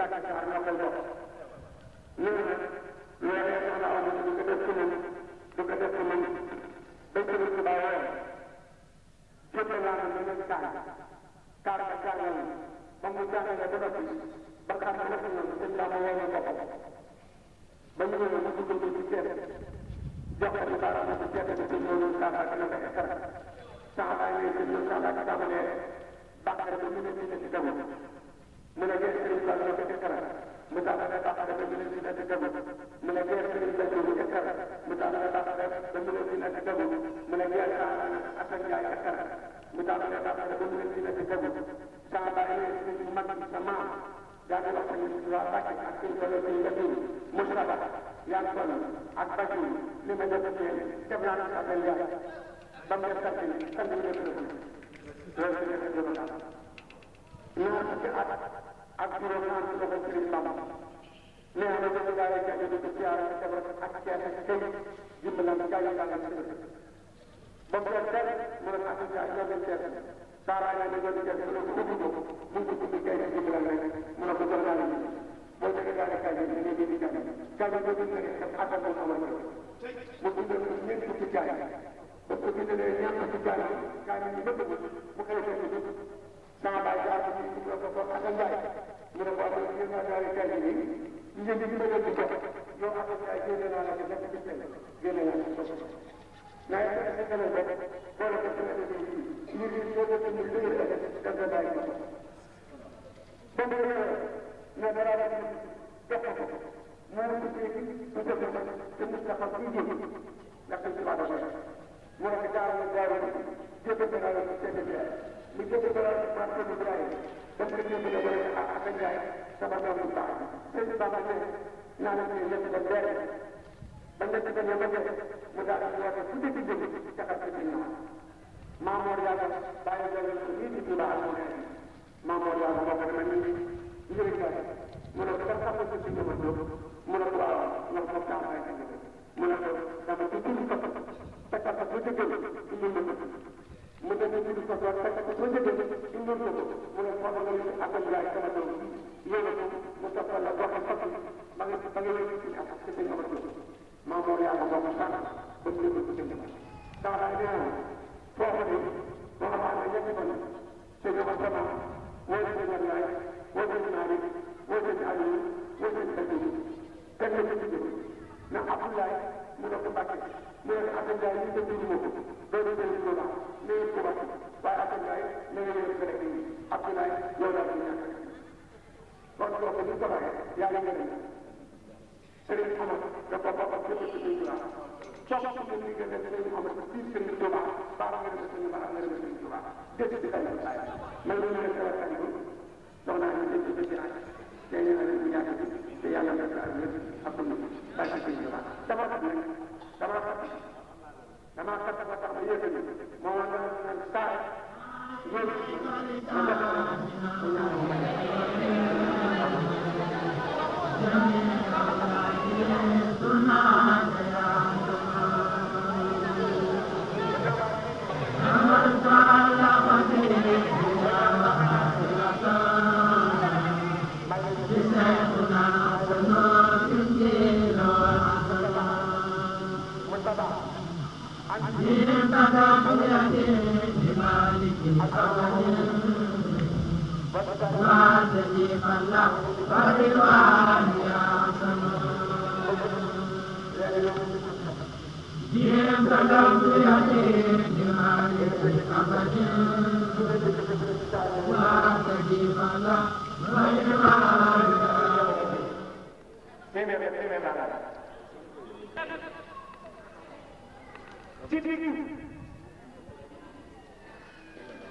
Mbacke Sarr ñoo koy bokk nee na loolee soxna aw du ko def ci moom du ko def ci moom dañ ko def ci bàyyi woon jëppe laa na leen kaar ba jàngal ba mu jàngalee ba noppi ba xam ne nekk na sëñ Bamba woowee boppam ba ñu ñëwee mu dugal ko ci seet jox ko ci baaraam ci seet bi sëñ Mawlou Samba dina ko ekkara Samba yi sëñ Mawlou Samba ci tàmbalee bàqare ba mu ne ci ci dem mu ne gees sëriñ Ba dina ko ekkara mu tàmbalee bàqare ba mu ne ci ci dem mu ne gees sëriñ Ba dina ko ekkara mu tàmbalee bàqare ba mu ne ci ci dem mu ne gees Assane Ndiaye ekkara mu tàmbalee bàqare ba mu ne ci ci dem Samba yi sëñ mag sa maam daa di wax sëñ waa Mbacke ak sëñ Solo sëñ Gatou Moustapha yaa ngi sonn ak Bachir li ma def ci dem naa ci Abel Ndiaye ba mu def sant bi nekk na ko loolu si nekk jëm a ñaar fukki at ak juróom ñaar ci loxo Sëriñ Bamba nee na dañu daal di jaay di siyaare ak jabar ak ceeb ak këy dimbalam jaay yàlla ci dëkk ba mu def teel mu ne ak jaay ñoo dem ceeb Saara yaa ngi doon ceeb mu ne ko ubbi ko mu ngi ko ubbi kay ci dimbalam rek mu ne ko jox naa la boo déggee daal di kaay bi dañuy di jaay kaay bi boo dundee def atal ko amal ko mu dundal ko ñeent fukki jaay ba ko dundalee ñeent fukki jaay kaay bi ñu bëgg mu koy fekk ci sama baay jaar ko ci mu ne ko atal jaay mu ne ko amal ñu naa daal di kaay bi ñu ngeen di dimbalal di jox yow atal jaay génne naa la ci nekk ci seen génne naa la ci naa yàlla ci kanam rek boole ko ci nekk ci ñu ngi soo def ñu dëgg la def da bàyyi ko ba mu ne dara la jox ko moo ko ci bu ko def te Moustapha ci jëm ndax ci ba do mo ne jaar na jaar jëpp dara la ci tedd bi mu jëpp dara ci ba ko di jaay ba ko jëpp dara ak jaay sama doom bu baax sëñ Bamba ne naa la ci nekk ba leer ba nekk ba ne ma def mu daal di woote fu dëkk jëm taxal ci ñoo Mamour Yàlla bàyyi jël ko nii ci Touba ak mu ne Mamour Yàlla moo ko dama ni njëriñ la mu ne ko dafa xam ko ci ñëma jóg mu ne ko waaw ndax mo tam ay mu ne ko dama ci tudd ko fekk ko bu dëggal indi ko mu dem ci tudd ko fekk ko bu dëggal indi ko mu ne ko dama ñu akal jaay sama doom yéne ko mu toppal la wax ko ba nga yëg ci ak ci ñëma jóg Mamour Yàlla moo ko sax ba mu leen ko jënd sax daal nee na foofu de boo xam ne ñetti fan te ñu ko sama wala ci ñaar yaay wala ci ñaari wala ci Aliou wala ci Aliou kenn ku ci jëm na Abdoulaye mu ne ko Mbacke mu ne ko Abdoulaye ñu ko dindi ko doo do jël ko ba ne ko ba waaye Abdoulaye na nga yëg ko rek Abdoulaye yow la ñu ñaan kon ko ko ñu ko waxee yaa ngi ngeen Serigne Amar da ko bokk ak ci ci Touba sopp ko ñu gën a Serigne Amar ci Serigne Touba baara nga def Serigne Bara nga def Serigne Touba dëgg di lay lay man ñu ne ko tay ko soxna ñu ci ci ci ay te ñu na ñu ñaan te yàlla na ak ñu ak ñu ba ci Serigne Touba dama xam ne dama xam ba tax ma yëkkati mo nga na sa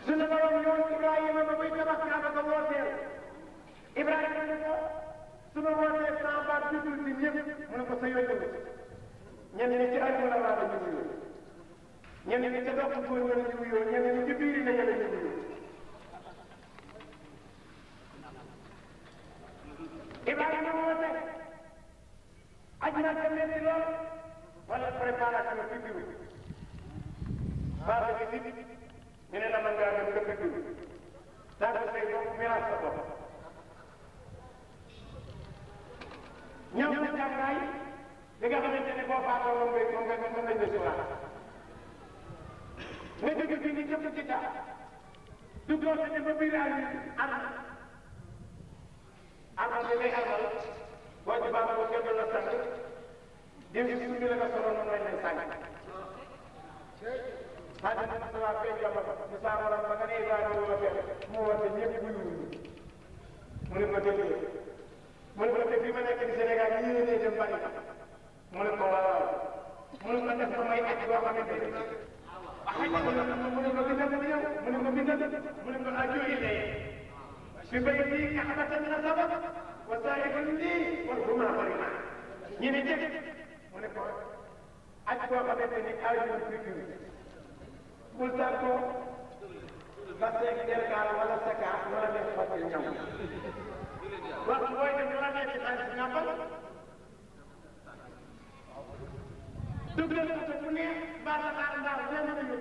suñu borom yoon Ibrahima ba muy tabax Kaaba ga wooteel Ibrahima ne ko su ma wootee sama baat jublu si ñëpp mu ne ko sa yónni ñenn ñi ci ay wala waa la ñu wuyoo ñenn ñi ca dox góor la ñu wuyoo ñenn ñi ci biir la ñu wuyoo Ibrahima woote aj na ko metti lool wala préparation fi biir baax bi nit ñu ne la mën ngaa dem dëkk bi daal di say bopp miraas sa bopp ñam na jàngaay li nga xamante ne boo faatoo moom ngay desuwaat nga jóge fii ni jëm ci taa duggoo sa dem ba biir armal bi ngay armal boo ci baax ko kenn la sang diw si suñu la nga solo noonu lañ lay sang xaaja na sa waa fee jàmm mu saa waram ba nga ne Ibrahima wala fee mu wante ñëpp bu yuuru mu ne ma déglu mu ne ko te fii ma nekk di Sénégal yi yéene dem bari mu ne ko waaw mu ne ko def ma may at boo xamante ne mu ne ko bindal mu yow mu ne ko bindal mu ne ko ajo ile fi bayti kaabatan nasaba wa saahibun lii wal huma harima ñu ne dégg mu ne ko aj boo xamante ni ajo sécurité bul tar ko ba seeg dergaal wala sakaar wala def fàtte ñam wax booy dem la nekk xaalis nàmpal dugg na ko bu neex ba saxaar ndax nee na ñu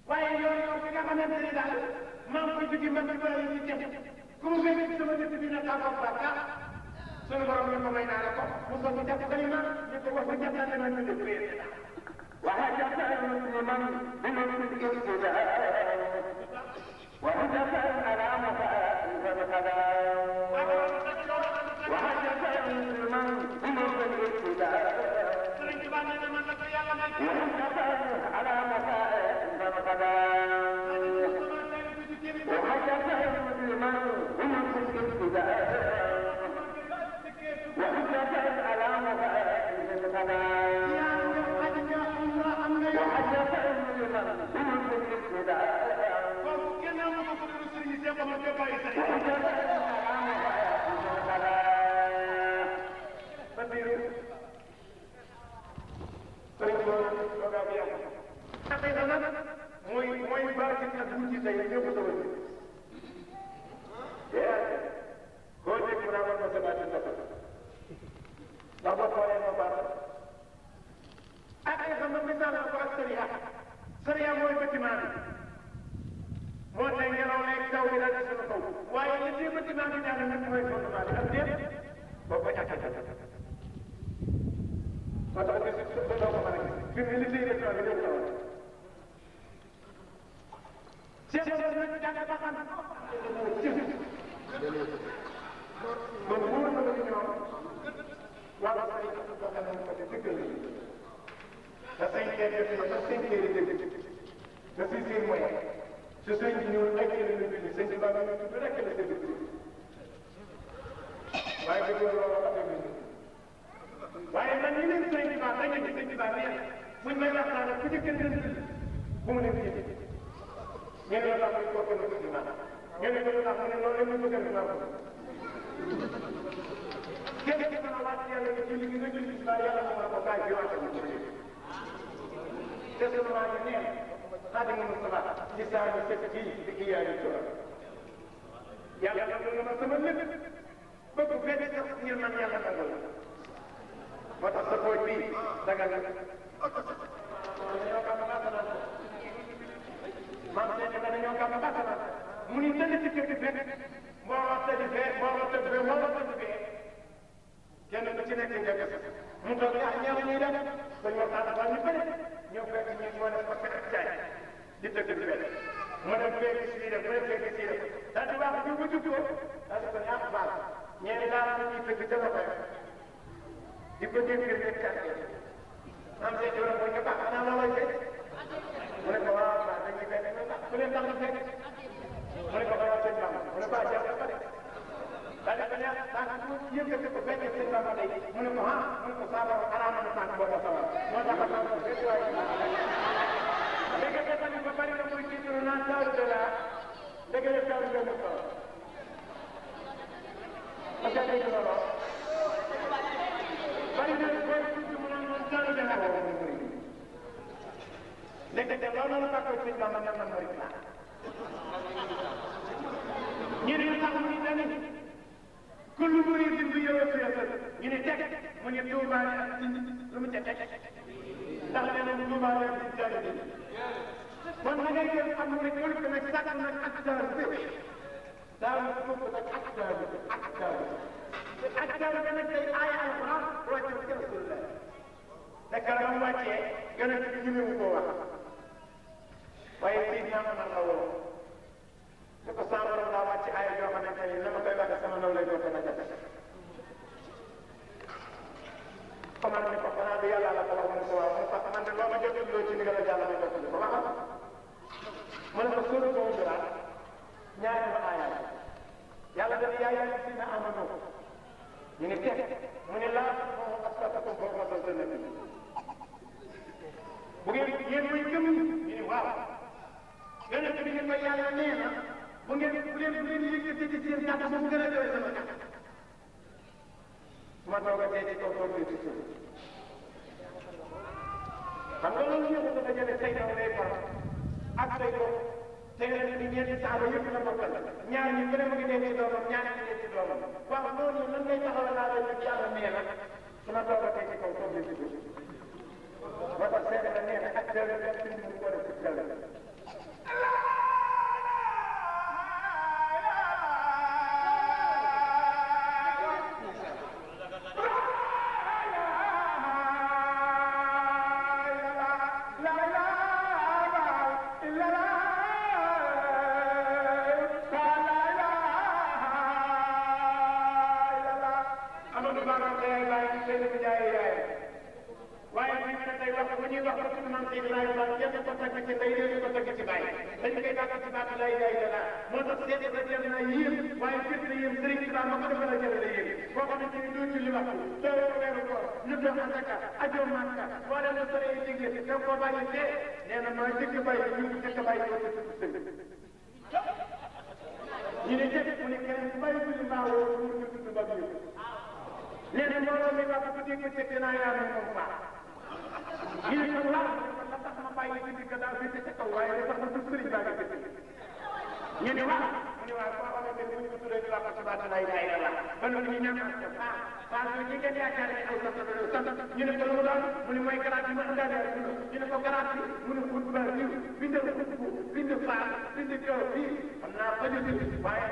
waaye yoon bi nga xamante ni daal maa ngi koy jóge man ci bëri ñu jëm ku mu fekk sama dëkk bi na tàggoog bàkkaar sunu borom ñu ko may naa la ko mu soog a jàpp kalima ñu ko wax ba jàppante na ñu def wéer وحدث مسلما بمسلك الابتداء وحدث على مفاهيم الخبا وحدث مسلما بمسلك الابتداء وحدث على مفاهيم الخبا وحدث مسلما بمسلك الابتداء وحدث على مفاهيم الخبا mooy baatin ak wuti tey ñëpp sama ji koo dégg mu naa ma ko sabaati topp ndax ba xoolee ma baax ak ay xam misaal ko ak sariya mooy bâtiment bi moo tey ngelaw leeg taw bi daal ci sama kaw waaye li ci bâtiment bi daal nag mooy fondement bi ak déet boo ko ñàkk a moo tax gis doo ko mën a gis fi mu li tey restaurant bi ñëw taw Cheikh Oumar nag jàng ba xam kon wóor na la ñoom wala ay boo xam ne ko dëggal da 5 heures jot na 5 heures dëgg da 6 heures mooy su sëñ bi ñëw ay heures la bind sëñ bi baa nga tudd rek la sa dëgg waaye dëgg loolu wax dëgg waaye man ñu leen sëñ bi baa dañu ci sëñ bi baa neex buñ may waxtaan ku ci gën leen bu mu leen jënd ñene la tax ko ko ko dina ñene ko tax ne loolu ñu bëgg na ko képp ki sama wàcc yàlla nga julli gi nga julli ci baa yàlla mo ko kaay bi wàcc ko te sama waa ji neen xaadim Mustafa ci saa ñu fekk fii di kii yaa ñu toog yàlla nangul na ma sama lépp bëgg fekk sax ngir man yàlla nangul moo tax sa pooj bii dagal na dañoo kam baatanaan maam seeni la dañoo kam baatanaan mu ni tëdd ci kër gi fekk boo wax tëdd fee boo wax tëdd fee boo wax tëdd fee kenn ku ci nekk njëkk mu toog yaa ñaaw ñuy def dañ waxtaan ba ñu bëri ñëw fekk ñu moo def parce que ak caay di tëgg di benn mu dem fekk si def mu dem fekk si def daal di wax ñu ko jub ko daal di ko ñaax baal ñeeni daal la ñuy tëgg ca loxo di ko dégg rek kàddu am seen yoon mooy nga baax xanaa la lay fekk mu ne ko waaw waaw dañuy fekk ku leen tax ñu fekk mu ne ko waaw sëñ Bamba mu ne ko ah jàpp ba de daal di ko neex daal di ko yëkkati ko fekkee sëñ Bamba day mu ne ko ah mu ne ko saaba araama na tànk boo ko sawar moo tax a tànk fekk waaye léegi nga tamit ba bari na muy tiitru naan taaru de la léegi la taaru de la sawar parce que dégg loolu bari na koy tuuti mu naan noonu taaru de la léegi de loolu la ko sëñ Bamba ne man mooy plan ñu ne tax mu ni tamit kullu muridin bi yow fi yasal ñu ne teg mu ne Tuuba ak lu mu teg ndax nee nañu Tuuba ak ci jàll bi kon da ngay jël xam ne kullu ko nag sàkk nag ak daal bi daal ko nag ak daal ak teewlu bi nag day aaya alquran wàcce ci rasulullah fekk la mu wàccee yonent bi ñëmewu koo wax waaye Seydina Omar la woo ne ko sama borom daa wàcce aaya yoo xamante ni na ma koy waxee sama naw lay doon dana jafe Omar ne ko xanaa du yàlla la ko wax mu ne ko waaw mu ne ko man de loo ma jotul ci ndigal yàlla ma jotul ko waxal mu ne ko sóoru ko juraat ñaari ma aaya yàlla dañu yaa yaa si na amano ñu ne teg mu ne laa moom asfatakum foofu ma sol nabi bu ngeen yéen mooy gëm ñu ne waaw yonent bi ne ko yàlla nee na bu leen yëkkati ci seen kàddu ba mu gën a doy sama kàddu su ma toog a tey ci kaw toog ci suuf xam nga loolu yëpp dafa jëlee say daw lay far ak say bopp te yonent bi ñeenti saaba yëpp la bokkal ñaar ñi ku ne mu ngi denc ci doomam ñaar ñi denc ci doomam waaw loolu lan ngay taxawal laa lay ci yàlla nee na su ma toog a tey ci kaw toog ci suuf moo tax seede la nee na ak dëgg la ci mu ko def ci dëgg ñu ne jëf mu ne keneen ku bàyyi julli maa woo pour ñu tudd ba biir nee na mbooloo mi wax bu dégg ci dinaa yaa ne moom baax ñu ne ko laal la tax ma bàyyi julli ka daa féete ca kaw waaye li tax ma tudd sëriñ baa ngi féete ñu ne waaw mu ne waaw koo xamante ne bu ñu ko tuddee di wax ci baatu laa ilaaha illallaah ba noppi ñu ñaan ak Faal yooyu ñi ngeen yaakaar ne aw sant ñu ne ko lu mu doon mu ne mooy garaat bi ma àndaale ak ñu ne ko garaat bi mu ne xut ba diw bindal xut bind Faal bind kaw fii xam naa ba ñu waaye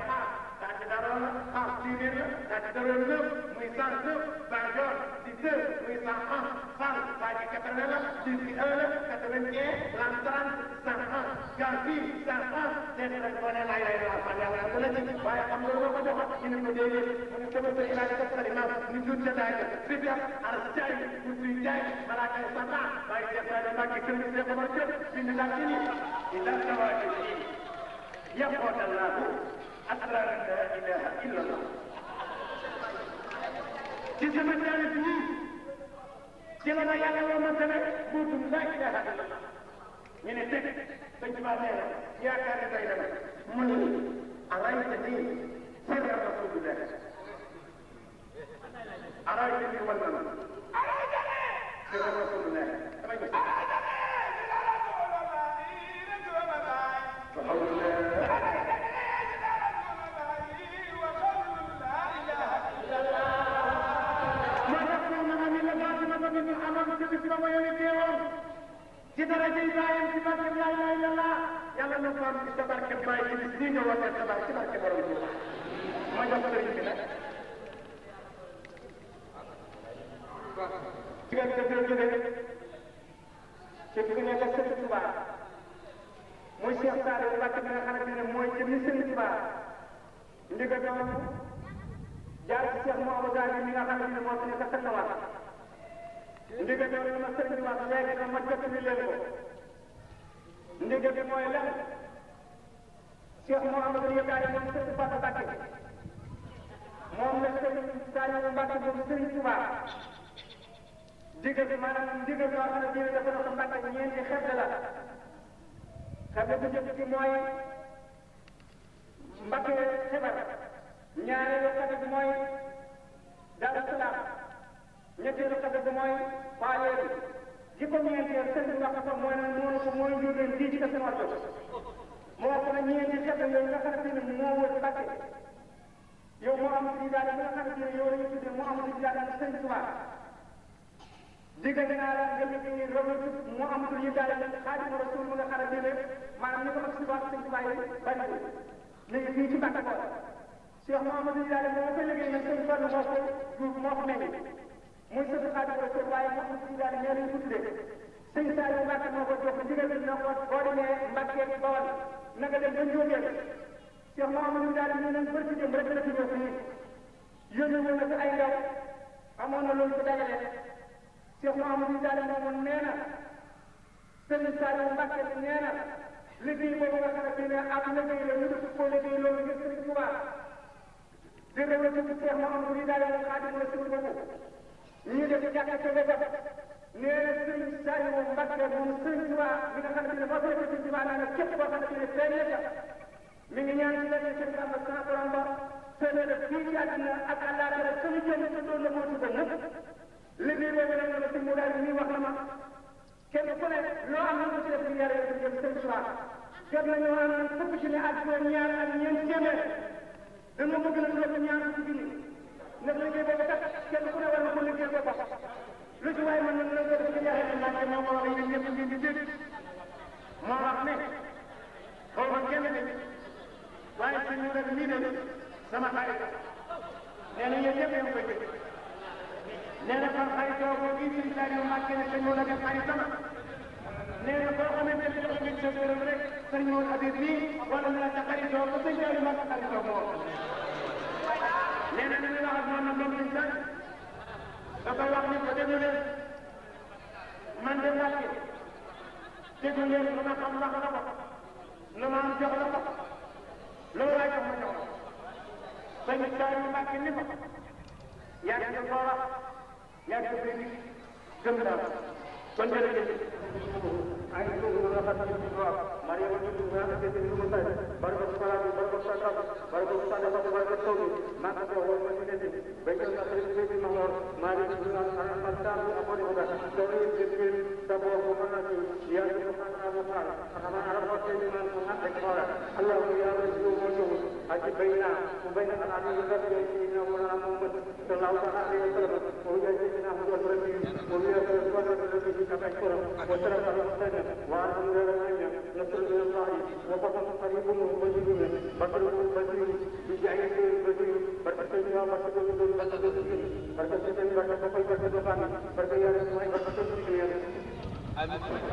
daa ci daroon la téeméer la daa ci daroon 9 muy 109 Badior di 2 muy 101 Faal daa ci 80 la di 1 la 95 l'an 30 101 gaa fii 101 nee na boo nee laay lay la Faal yàlla dana ci waaye xam nga lu ma ko joxoon ñu ne ko déedéet mu ne sama sëriñ laa def sa imam ni jur ca daay ka fifiam aras jaay mu suy jaay malaaka yi sata waaye Cheikh Sadio Mbacke kër gi Cheikh Omar Diop bind naa ci nii ila sawaati يقول الله أسرار لا إله إلا الله جسم الثالث جلنا يا الله مثلا قلتم لا إله إلا الله من التك تجمع لنا يا كان بيننا من أرأيتني سر رسول الله أرأيتني والله أرأيتني سر رسول الله ci daraja Ibrahima ci barke la ilaha illallah yàlla na ko am ci sa barke baay ci bis nii nga wootee sa barke ci barke borom bi ma jox sëriñ bi nag ci nga def jógee ci fi nekk Sëriñ Tuubaa muy Cheikh Saliou Mbacke bi nga xamante ne mooy jëmmi Sëriñ Tuubaa ndiga doon jaar ci Cheikh Mouhamadou Ghali mi nga xamante ne moo fi nekk sa war ndiga doon li ma sëriñ bi wax léegi nag ma jot ni leen ko ndiga bi mooy lan Cheikh Mouhamadou Yakaay moom Sëriñ Fata Mbacke moom la Sëriñ Saliou Mbacke moom Sëriñ Tuubaa ndiga bi maanaam ndiga bi wax na diine dafa doon Mbacke ñeenti xeet la xeet bu njëkk bi mooy Mbacke xibar ñaareelu xeet bi mooy Daaru Salaam ñetteelu xeet bi mooy Paaleen ji ko ñeenteel sëriñ bi wax ko mooy njóobeen fii ci ka sama jot moo ko na ñeenti xeet yooyu nga xamante ne moo wër Mbacke yow moo am si daal nga xamante ne yow la ñu tuddee moo am si daal Sëriñ Tuubaa diggante naa la nga liggéey rëbëtu mu am tur yi daal Xaadimu Rasuul mu nga xamante ne maanaam ni ko mag si wax Sëriñ Tuubaa yi bari léegi fii ci Mbacke ko Cheikh Mouhamadou Diallo moo ko liggéey nag sëñ Fallu moo ko jur moo ko meññ muy sëñ Xaadimu Rasuul waaye Mouhamadou Diallo nee nañ ko tuddee sëñ Saliou Mbacke moo ko jox ndigal bi na ko boo demee Mbacke Bawal na nga dem ba Njóobeen Cheikh Mouhamadou Diallo nee nañ bërki dem rek la fi ñëw fii yónni woon na fi ay ndaw amoon na loolu ci dajale Cheikh Mouhamadou Diallo moomu nee na sëñ Saliou Mbacke bi nee na liggéey boobu nga xamante ne ab liggéey la ñu def ko liggéey loolu ngir sëñ Tuubaa di réew la ci Cheikh Mouhamadou Diallo Xaadimu Rasuul boobu ñu def jàkka ca wetam nee na sëñ Saliou Mbacke moom sëñ Tuubaa mi nga xamante ne moo fekk sëñ Tuubaa naa ne képp koo xamante ne feeñ la ca mi ngi ñaan ci lañu sëñ Bamba sa borom ba sëñ la fii ci àddina ak àllaaxira suñu jëm sa doon la moo ci ko ñëpp liggéey boobu nag la sëñ mu daal nii wax na ma kenn ku ne loo am na ko ci def di yare ci jëm sëñ Tuubaa jot nañu am fukk ci ne ak ñaar ak ñeent téeméer dañoo bëgg nag loolu ñaar ci junni ndax liggéey boobu kat kenn ku ne war na ko liggéey boppam lu ci waaye mën na la ko def ci jaxee Mbàkke moo ko wax yéen ñëpp ngeen di dégg moo wax ne xaw ma kenn de waaye sëñ ñu rek lii de sama xarit nee na yéen ñëpp yéen koy dégg nee na kon xaritoo ko gii sëñ Saliou Mbacke ne sëñ Maodo def xarit sama nee na boo xamante ne dafa ngeen sa gërëm rek sëñ Maodo Habib bii wala na la ca xaritoo ba sëñ Saliou Mbacke xaritoo moo nee na li muy wax ak moom nag moom lañ sax da koy wax ni ko déglu leen man de Mbacke déglu leen lu ma xam wax la ko lu ma am jox la ko loolu waay jox ma jox la sëñ Saliou Mbacke ni ko yaa ngi ko wax yaa ngi ko dégg gëm naa kon jërëjëf ay ko nga xam ne ko Mariama ñu nga xam ne ñu tay barko salaam barko sakam barko salaam barko tawu ma ko ko ma ci def bay ko na xere ci ma ngor mari ñu na xana ma ta bu amone ko da to ni ci ci ta bo ko ma na ci ya ko ma na mo fa xana ara ko ci ni man ko na ko ra Allah ya rabbi mo ñu aji bayna ko bayna ala ni ko ci na mo na Muhammad sallallahu alaihi wasallam o ya ci na mo do rabbi o ya ko ko na rabbi ci ka ko wa sallallahu وعلى الله نصر الله وفضل قريب ومجيد بطل البديل بجعيد البديل بركتنا بركة بركة بركة بركة بركة بركة بركة بركة بركة بركة بركة